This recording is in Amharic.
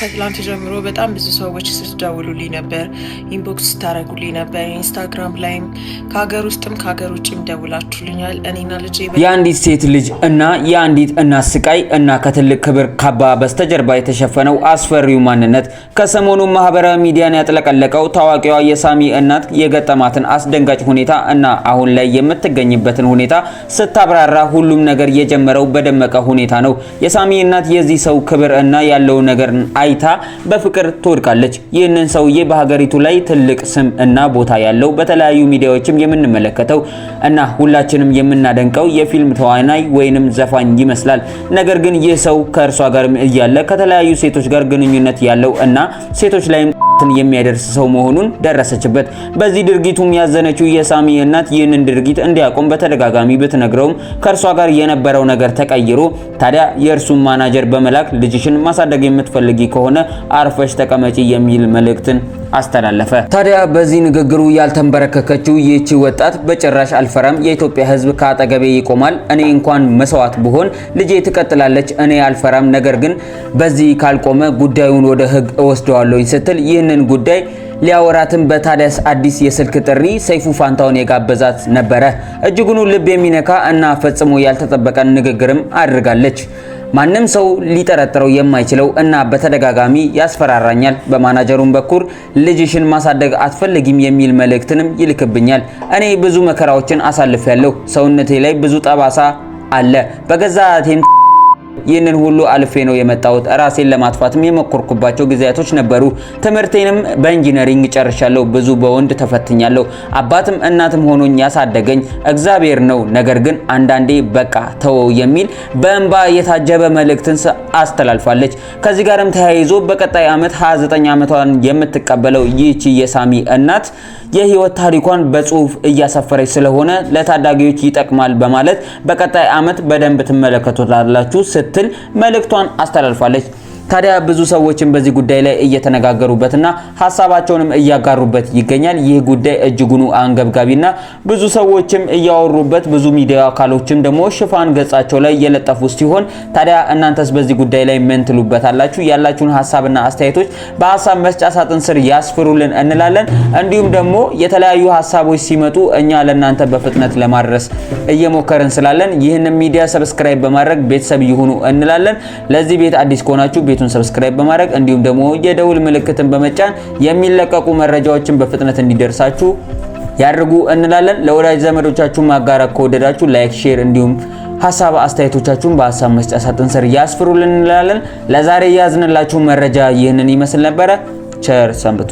ከትላንት ጀምሮ በጣም ብዙ ሰዎች ስትደውሉልኝ ነበር፣ inbox ስታደርጉልኝ ነበር። ኢንስታግራም ላይም ከሀገር ውስጥም ከሀገር ውጭም ደውላችሁልኛል። እኔና ልጄ የአንዲት ሴት ልጅ እና የአንዲት እናት ስቃይ እና ከትልቅ ክብር ካባ በስተጀርባ የተሸፈነው አስፈሪው ማንነት ከሰሞኑ ማህበራዊ ሚዲያን ያጥለቀለቀው ታዋቂዋ የሳሚ እናት የገጠማትን አስደንጋጭ ሁኔታ እና አሁን ላይ የምትገኝበትን ሁኔታ ስታብራራ ሁሉም ነገር የጀመረው በደመቀ ሁኔታ ነው። የሳሚ እናት የዚህ ሰው ክብር እና ያለው ነገር አይታ በፍቅር ትወድቃለች። ይህንን ሰውዬ በሀገሪቱ ላይ ትልቅ ስም እና ቦታ ያለው፣ በተለያዩ ሚዲያዎችም የምንመለከተው እና ሁላችንም የምናደንቀው የፊልም ተዋናይ ወይንም ዘፋኝ ይመስላል። ነገር ግን ይህ ሰው ከእርሷ ጋር እያለ ከተለያዩ ሴቶች ጋር ግንኙነት ያለው እና ሴቶች ላይም የሚያደርስ ሰው መሆኑን ደረሰችበት። በዚህ ድርጊቱም ያዘነችው የሳሚ እናት ይህንን ድርጊት እንዲያቆም በተደጋጋሚ ብትነግረውም ከእርሷ ጋር የነበረው ነገር ተቀይሮ ታዲያ የእርሱን ማናጀር በመላክ ልጅሽን ማሳደግ የምትፈልጊ ከሆነ አርፈሽ ተቀመጪ የሚል መልእክትን አስተላለፈ። ታዲያ በዚህ ንግግሩ ያልተንበረከከችው ይህቺ ወጣት በጭራሽ አልፈራም፣ የኢትዮጵያ ሕዝብ ከአጠገቤ ይቆማል፣ እኔ እንኳን መስዋዕት ብሆን ልጄ ትቀጥላለች፣ እኔ አልፈራም፣ ነገር ግን በዚህ ካልቆመ ጉዳዩን ወደ ሕግ እወስደዋለሁኝ ስትል ይህንን ጉዳይ ሊያወራትም በታዲያስ አዲስ የስልክ ጥሪ ሰይፉ ፋንታውን የጋበዛት ነበረ። እጅጉኑ ልብ የሚነካ እና ፈጽሞ ያልተጠበቀ ንግግርም አድርጋለች። ማንም ሰው ሊጠረጥረው የማይችለው እና በተደጋጋሚ ያስፈራራኛል። በማናጀሩም በኩል ልጅሽን ማሳደግ አትፈልጊም የሚል መልእክትንም ይልክብኛል። እኔ ብዙ መከራዎችን አሳልፌያለሁ። ሰውነቴ ላይ ብዙ ጠባሳ አለ። በገዛ እህቴም ይህንን ሁሉ አልፌ ነው የመጣሁት። ራሴን ለማጥፋትም የሞከርኩባቸው ጊዜያቶች ነበሩ። ትምህርቴንም በ engineering ጨርሻለሁ። ብዙ በወንድ ተፈትኛለሁ። አባትም እናትም ሆኖኝ ያሳደገኝ እግዚአብሔር ነው። ነገር ግን አንዳንዴ በቃ ተወው የሚል በእንባ የታጀበ መልእክትን አስተላልፋለች። ከዚህ ጋርም ተያይዞ በቀጣይ ዓመት 29 ዓመቷን የምትቀበለው ይህቺ የሳሚ እናት የህይወት ታሪኳን በጽሁፍ እያሰፈረች ስለሆነ ለታዳጊዎች ይጠቅማል በማለት በቀጣይ ዓመት በደንብ ትመለከቱታላችሁ ስትል መልእክቷን አስተላልፋለች። ታዲያ ብዙ ሰዎችን በዚህ ጉዳይ ላይ እየተነጋገሩበትና ሀሳባቸውንም እያጋሩበት ይገኛል። ይህ ጉዳይ እጅጉኑ አንገብጋቢና ብዙ ሰዎችም እያወሩበት፣ ብዙ ሚዲያ አካሎችም ደግሞ ሽፋን ገጻቸው ላይ የለጠፉ ሲሆን ታዲያ እናንተስ በዚህ ጉዳይ ላይ ምን ትሉበታላችሁ? ያላችሁን ሀሳብና አስተያየቶች በሀሳብ መስጫ ሳጥን ስር ያስፍሩልን እንላለን። እንዲሁም ደግሞ የተለያዩ ሀሳቦች ሲመጡ እኛ ለእናንተ በፍጥነት ለማድረስ እየሞከርን ስላለን ይህንን ሚዲያ subscribe በማድረግ ቤተሰብ ይሁኑ እንላለን። ለዚህ ቤት አዲስ ከሆናችሁ ቤቱን subscribe በማድረግ እንዲሁም ደግሞ የደውል ምልክትን በመጫን የሚለቀቁ መረጃዎችን በፍጥነት እንዲደርሳችሁ ያድርጉ እንላለን። ለወዳጅ ዘመዶቻችሁ ማጋራት ከወደዳችሁ like፣ share እንዲሁም ሀሳብ አስተያየቶቻችሁን በሀሳብ መስጫ ሳጥን ስር ያስፍሩልን እንላለን። ለዛሬ ያዝንላችሁ መረጃ ይህንን ይመስል ነበረ። ቸር ሰንብቱ።